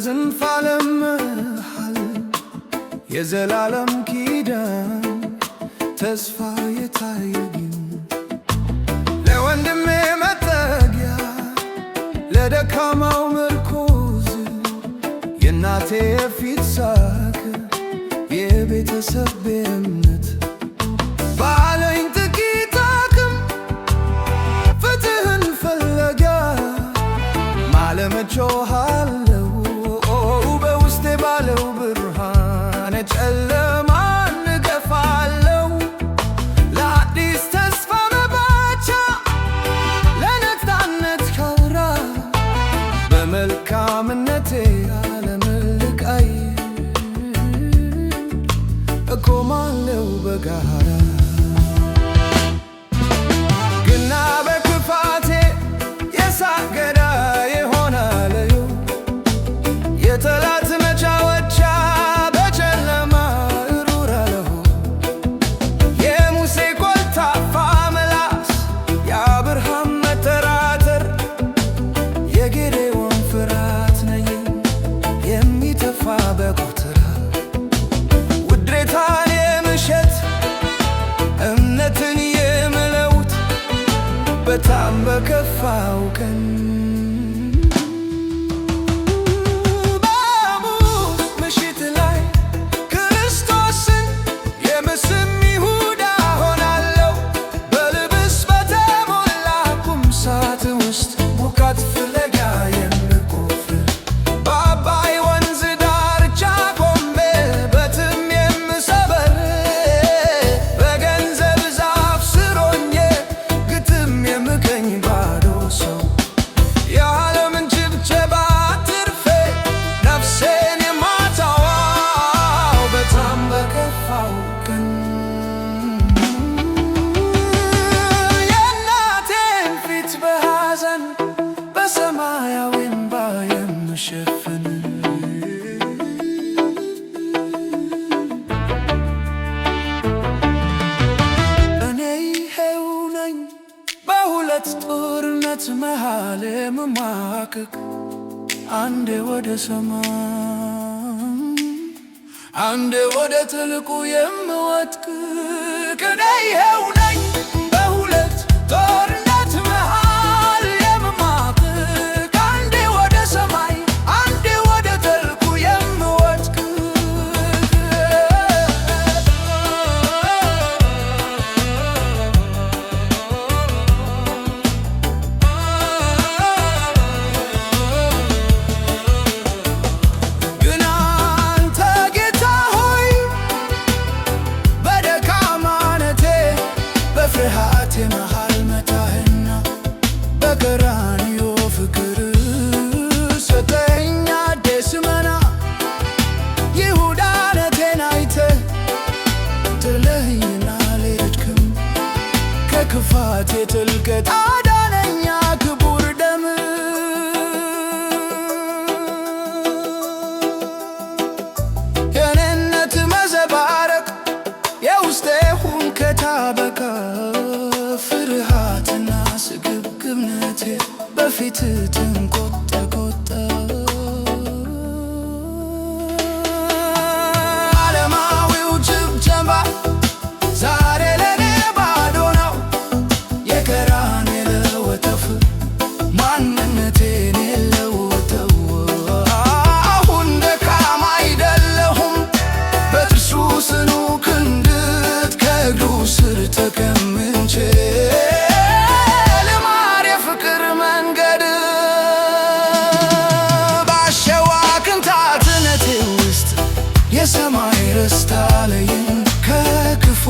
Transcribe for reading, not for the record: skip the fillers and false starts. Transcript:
በዝንፍ ዓለም መሃል የዘላለም ኪዳን ተስፋ የታየኝ፣ ለወንድሜ መጠጊያ፣ ለደካማው ምርኩዝ፣ የእናቴ የፊት ሳቅ፣ የቤተሰብ እምነት፣ ባለኝ ጥቂት አቅም ፍትህን ፍለጋ ማለመጮሃለው። በውስጤ ባለው ብርሃን ጨለማን እገፋለው። ለአዲስ ተስፋ መባቻ፣ ለነፃነት ካራ፣ በመልካምነቴ ዓለምን ልቀይር እቆማለሁ በጋራ። ግና በክፋቴ የሳቅ ገዳይ እሆናለሁ፣ የጠላት መጫወቻ፣ በጨለማ እሩራለሁ። የሙሴ ኮልታፋ ምላስ፣ የአብርሃም መጠራጠር፣ የጌዴዎን ፍርሃት ነኝ የሚተፋ በጎተራ። ውዴታን የምሸጥ፣ እምነትን የምለውጥ፣ በጣም በከፋው ቀን፣ በሐሙስ ምሽት ላይ ክርስቶስን የምስም ይሁዳ ሆናለሁ። በልብስ በተሞላ ቁም ሳጥን ውስጥ ሙቀት ፍለጋ የምቆፍር፣ በአባይ ወንዝ ዳርቻ ቆሜ በጥም የምሰበር፣ በገንዘብ ዛፍ ስር ሆኜ ግጥም የምገኝ ባዶ ሰው፣ የዓለምን ጭብጨባ አትርፌ ነፍሴን የማጣው በጣም በከፋው ቀን፣ የእናቴን ፊት በሐዘን በሰማያዊ እንባ የምሸፍን። እኔ ይሄው ነኝ፣ በሁለት ጦርነት መሃል የምማቅቅ፣ አንዴ ወደ ሰማይ፣ አንዴ ወደ ጥልቁ የምወድቅ። እኔ ይሄው ነኝ፣ በሁለት ጦርነት መሃል የምማቅቅ፣ አንዴ ወደ ሰማይ፣ አንዴ ወደ ጥልቁ የምወድቅ። ግን አንተ ጌታ ሆይ፣ በደካማነቴ በፍርሃቴ መሃል መጣህና በቀራንዮ ፍቅር ሰጠኸኝ አዲስ መና። ይሁዳነቴን አይተህ ጥለኸኝ አልሄድክም፣ ከክፋቴ ጥልቀት አዳነኝ ክቡር ደም። የኔነት መዘባረቅ፣ የውስጤ ሁንከት አበቃ፣ ፍርሃትና ስግብግብነቴ በፊት ትንቆጠቆጠ። ዓለማዊው ጭብጨባ ዛሬ ለኔ ባዶ ነው። የቀራንዮ ወተፍ ማንነቴን የለወጠው። አሁን ደካማ አይደለሁም፣ በጥርሱ ጽኑ ክንድ ከእግሩ ስር ተቀምጬ ልማር የፍቅር መንገድ። ባሸዋ ቅንጣትነቴ ውስጥ የሰማይ ርስት አለኝ፣ ከክፉ።